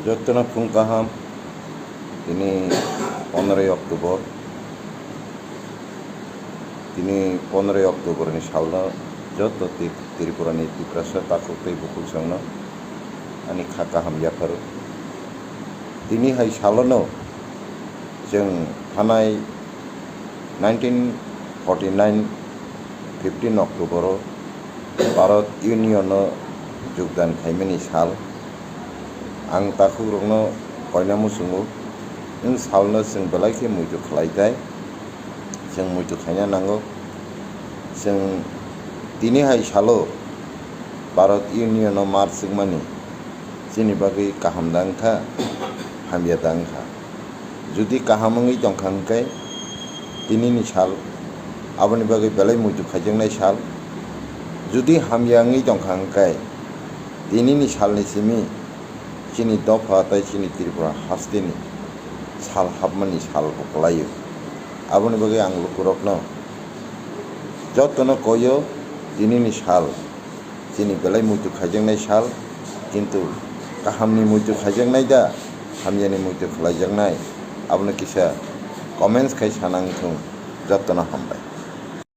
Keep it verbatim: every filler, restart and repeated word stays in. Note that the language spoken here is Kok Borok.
Jotono phung kaham, tini pondroi October, tini pondroi October ni salno joto Tri-, Tripura ni Tiprasa takhuk tei bukhuk songno ani kha kaham yapharo. Tini hai salono chwng thanai nineteen forty nine fifteen October o Bharat Union o jogdan khaimani sal. Ang takhukrokno koina muchungo, wng salno chwng belai khe muitu khlai tai, chwng muitu khaina nango. Chwng tini hai salo Bharat Union o mar swkmani chini bagwi kaham da wngkha, hamya da wngkha. Judi kaham wngwi tongkha hwnkhe tinini sal aboni bagwi belai muitu khaijaknai sal. Judi hamya wngwi tongkha hwnkhe tinini salni simi chini dopha tei chini Tripura hasteni sal hapmani sal bo kwlaio. Aboni bagwi ang lukurokno jotono koyo tinini sal chini belai muitu khaijaknai sal, kintu kahamni muitu khaijaknai da, hamyani muitu khlaijaknai, abono kisa comments khai sana wngthung. Jotono hambai.